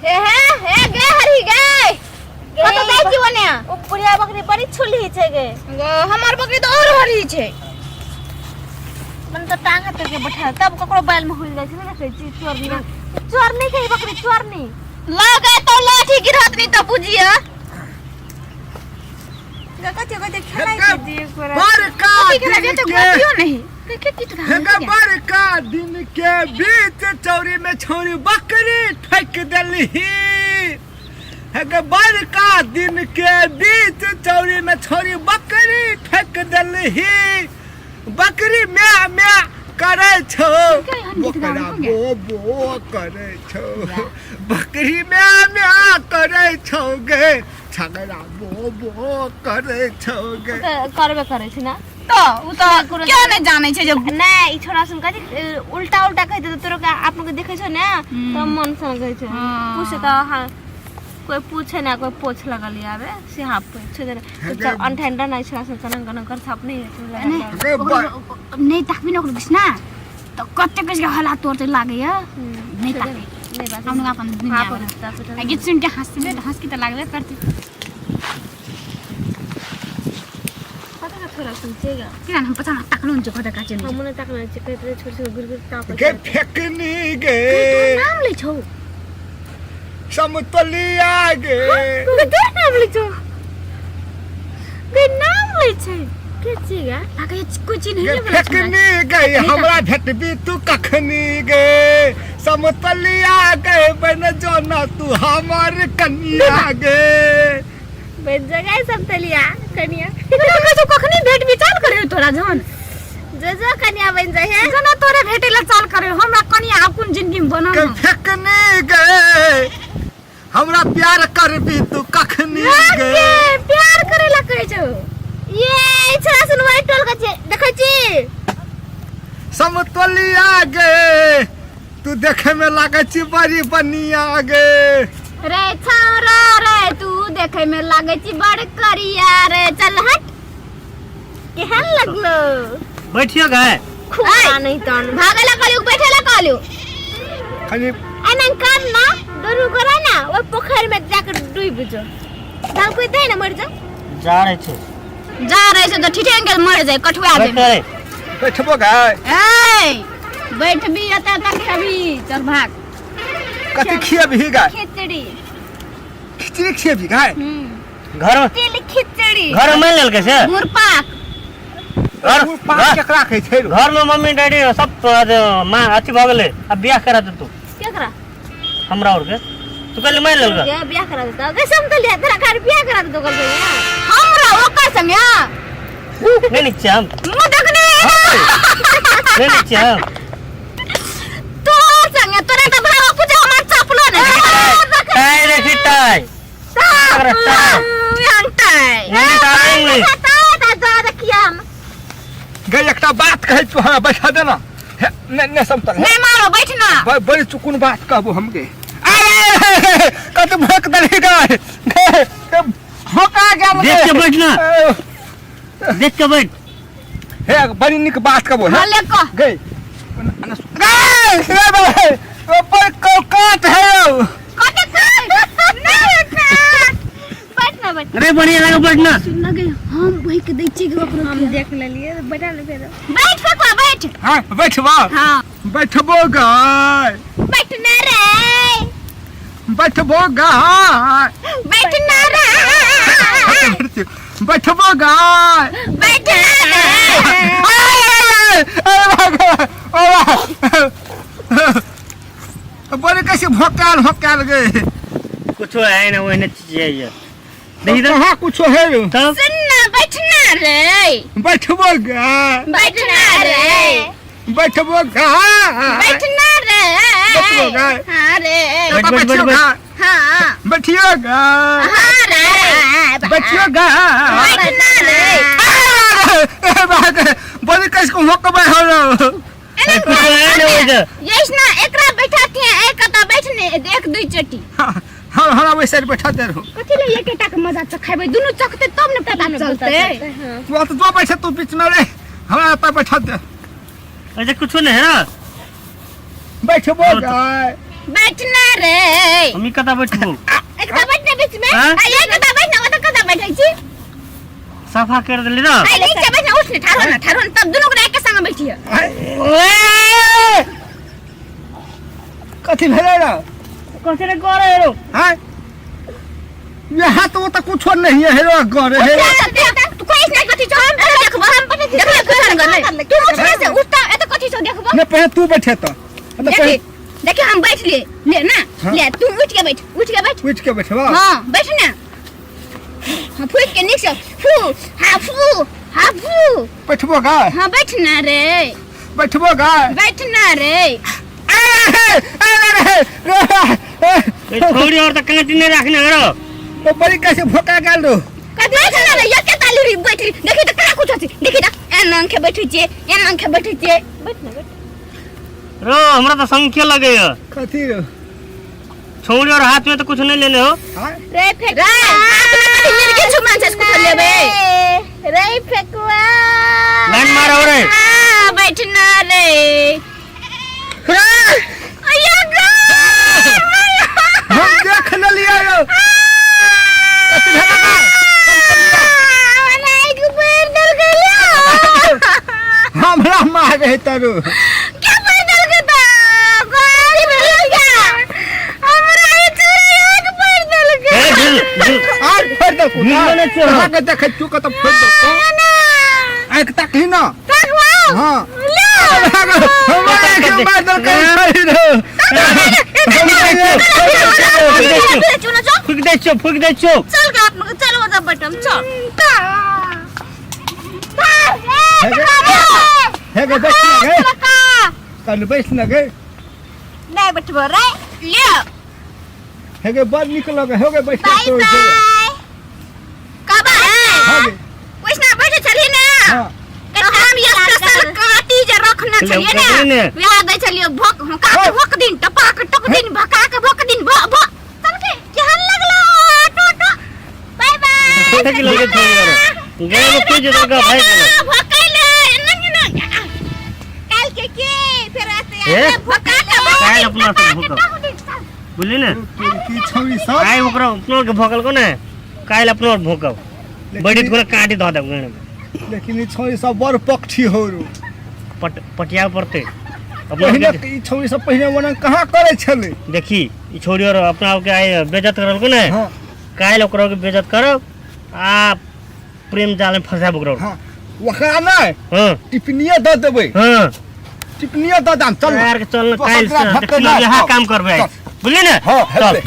हे हे हे गे हरी गे कतऽ जाइ छी ओने? ओ बुढ़िया बकरी बड़ी छुलही छै गे। गे, हमर बकरी तऽ और हरी छै। मन तऽ टांग हाथ के बैठा तब ककरो बैल में हुल जाइ छै, नहि देखै छी? चोरनी चोरनी छै ई बकरी, चोरनी। लगे तो लाठी गिरहत नहीं तो बुझिया। कथी कथी खेलाइ छै जी एक बेर। बड़का कथी खेलाइ छै दिन तो के गोटियो नहीं के के गीत गाबै हेगे छै? बड़का दिन के बीच चौरी में छौरी बकरी ठोक देलही। हेगे बड़का दिन के बीच चौरी में छौरी बकरी ठोक देलही। बकरी म्या म्या करै छौ, बकरा बो बो करै छौ। बकरी म्या म्या करै छौ गे, छगड़ा बो बो करै छौ गे। तऽ करबे करै छै ने। तऽ उ तऽ क्यों नहीं जानै छै जे नहि, ई छोड़ा सुन कथी उल्टा उल्टा कहि देतौ तोरो के, अपनो के देखै छौ ने तऽ मन सन कहै छै। हाँ। पूछे तऽ हाँ, कोई पूछे ना, कोई पोछ लगल आबे से हाँ पूछे दे चुपचाप अंठा नहीं छोड़ा सुन कनन कनन कर थाप नहीं है। नहि, गे नहि ताकबी ने ओकरो दिस ना तऽ कते कस के हला तोड़ते लागैया। नहि ताकबी। नहीं बात। हम लोग अपन दुनिया हाँ, में। पर आ गीत सुन के हंसबे तऽ हंस के तऽ लागबे करतै। पता का थोड़ा सुन चेगा। किन हम पता ना ताकलहुँ जे कतऽ काचे नहि। हम ने ताकना छै, कहैत रहे छोड़ छोड़ गुर गुर ताक। गे फेकनी गे। नाम लै छौ। समतलिया गे। तोर नाम लै छौ गे, नाम लै छै के चेगा? लागैया कोई चिन्है गे वला छौ। फेकनी गे, हमरा भेटबी तू कखनी गे समतलिया गे? बन जो ना तू हमर कनिया गे। बन जगह सब तलिया कनिया। तोरा कहै छौ कखनी भेटबी, चाल करे तोरा जहन। जो जो कनिया बन जाए है। जना तोरे भेटे ला चाल करे, हमरा कनिया आब कोन जिंदगी में बनल। गे फेकनी गे, हमरा प्यार करबी तू कखनी गे? गे, प्यार करे ला कहै छौ। ये छोरा सुन वाइट टोल के छै, देखै छी। समतलिया गे, तू देखे में लागै छी बड़ी बनिया गे। रे छौरा रे, तू देखे में लागै छी बड़ करिया रे, चल हट। केहन लगलो? बैठियो गए। खुआ नहीं तन भागे ला कहलियो, बैठे ला कहलियो। खाली एना कर ना, दुनू गोरा ना ओइ पोखरि में जाके डूब जो, धान कोई दे ना मर जा। जा रहे छे। जा रहे छे तऽ ठिठेंग के मर जाए कठुआ बैठ दे। रे। बैठबो गए। ए बैठबी एतऽ तक खेबी, चल भाग। कथी खियबही गाय? खिचड़ी। खिचड़ी खियबही गाय? घर में तिल खिचड़ी। घर में मान लेलकै से गुरपाक। घर पाँच केकरा कहै छै रो? घर में मम्मी डैडी सब माँ अथी भऽ गेलै, अब बियाह करा दे तू। केकरा? हमरा और के तू कहली मान लेलकै। गे बियाह करा देता गे समतलिया, तोरा घर बियाह करा देतो कर संगे। हमरा ओकर संगे? नहीं नीचे हम मुँह देखने। नहीं नीचे हम तोहर संगे तोरा तऽ भाव पूछे हमर चपलो ने। टाई देखी, टाई टाई। नहीं टाई नहीं। गई एकटा बात कहै छौ, हाँ बैठा देना। हे, ने ने समतल हे। नहीं मारो, बैठ ना। बड़ी चुकुन बात कहबो हमके। अरे कत भोक दलही गाय गे, के भोका गेल गे। देख के बैठ ना। देख के बैठ। हे बड़ी नीक बात कहबो हे। हाँ, ले कह। गई गई रे भाई, ऊपर काट है। कते काट? नहीं काट। बैठ ना, बैठ। अरे बढ़िया लगा, बैठ ना। सुन गई, हम वही के दै छियै ओकरो। हम देख लेलिए, बैठा ले फेर। बैठ ककवा, बैठ। हाँ बैठबो। हाँ। बैठबो गाय। बैठ ना रे। बैठबो गाय। बैठ ना रे। बैठबो गाय। बैठ ना रे। बड़े कैसे भोकाल भोकाल गए। कुछ है ना, वही चीज है ये देखी तो। कहाँ कुछ है रे? तब सुन ना, बैठ ना रे। बैठबो गाय। बैठ ना रे। बैठबो गाय। बैठ ना रे। बैठबो गाय। हाँ रे। बैठ, बैठ, बैठियो बैठ। गाय। हाँ। बैठियो गाय। हाँ रे। बैठियो गाय। बैठ ना रे। बड़ी कैसे को होकबे हो रो। कुछ है ना वही। यस ना, एकरा बैठाती है एक कता बैठने एक दुई चटी। हाँ हाँ, वैसे बैठा दे रहो। कथी ले एकेटा के मजा चखाबै? दुनू चखते तब ने पता चलते। तू तो जो बैठे तू बीच में रे, हमरा एतऽ बैठा दे। ऐसे कुछ नहीं है ना। बैठबो गाय। बैठना रे। हम ई कतऽ बैठबो? एक तऽ बैठ ने बीच में। हाँ? आ एक तऽ बैठ ने, ओतऽ कतऽ बैठै छी? सफा कर देली ना। आ नीचे बैठ ने, उठ ने, ठाढ़ हो ने, ठाढ़ हो ने, तब दुनू गोरा एके संग बैठिए। आँय, कथी भेलै रे? कथी रे करे रो? आँय, यहाँ तो वो तो कुछो नहीं है रो करे है। तू कोई नहीं कथी छौ, हम पहिले देखबो, हम पहिले देखबो कुछ नहीं। तू उठ से उठता एत कथी छौ देखबो। नहीं पहले तू बैठे तो देखी देखी हम बैठ लिए ले ना। हाँ। ले तू उठ के बैठ, उठ के बैठ। उठ के बैठवा। हां बैठ ना। हां फूक के निक से फू, हां फू, हां फू। बैठबो गा? हां बैठ ना रे। बैठबो गा? बैठ ना रे। ए छोड़ी और त कांटी नहीं रखने रो। ओ बड़ी कैसे भोका गेल रो? कथी बैठ ना रे, ये के ताली रे बैठ रे। देखी त कहाँ कुछ अछि, देखी त एना अंखे बैठै छियै, एना अंखे बैठै छियै। बैठ ना बैठ रो हमरा त संख्या लगे है। कथी रो? छोड़ी और हाथ में तो कुछ नहीं लेने हो। हाँ? रे फेक रे हाथ में कथी मिर्गी छु मानछे से कुछ लेबे। रे फेकुआ लाइन मारो रे। हां बैठ ना रे। अय्या गा हम देख लेलियै रो। कथी भेलै गा? बनाई के पैर दल गेलो। हमरा मारे तरू। क्या पैर दल के ता गाड़ी भेल गा हमरा ई चुड़ैया के पैर दल के। ए झुल झुल आर फोड़ दे। झुल ने छो। अहाँ के देखै छियौ कतऽ फोड़ दे। आँखि तकही ना। तकवाओ। हाँ। ले हमरा आँखि मार देलकै छोड़ि रो। चुनो चो। फूक दे छो, फूक दे छो। चल गा अपना चल ओतऽ बैठम चल। हे गे बैठ ना गे, कल बैठ ना गे। नहीं बैठबो रे। ले हे गे बड़ नीक लगे हो गे बैठ बाय तो। बाय कब हाँ गे। कुछ ना बैठे चली ना। हाँ। हम ये स्पेशल काटी जे रखने ले, छलिए उठा ना ने। वएह दै छलिए भोक भोका के भोक दिन टपा के टप दिन भका के भोक दिन भ भ चल के केहन लगलो ऑटो ऑटो। बाय बाय। फूक लगे छोड़ी और गए वो कुछ जगह भाई गेलो। भोकैले एना ना काल के फेर आते ए? भोका के भोक काल्हि दिन, अपना टपा सब के भोकब। टप दिन, चल। बुझली ने? की छौरी सब। आइ ओकरा अपनो के भोकल को ने काल्हि अपनो और भोकब बड़ी थोड़ा काटी धऽ देब गाँड में। लेकिन ई छौरी सब बड़ पक्षी हो रो। पट पटिया पड़ते अपना पहिने के। ई छौरी सब पहिने ओना कहाँ करै छलै? देखी ई छोड़ी और अपना के आइ बेइज्जत करल को ने। हाँ। काल्हि ओकरा के बेइज्जत करब आ प्रेम जाल में फंसाब ओकरा। हाँ ओकरा नहि। हाँ। टिपनिये दऽ देबै। हाँ। टिपनिये दऽ दाम चल। यार के चल न काल्हि ओकरा से भक्के देखी नहि, यहाँ चल। काम करबै चल। बुझली ने? हाँ चल। हेतै।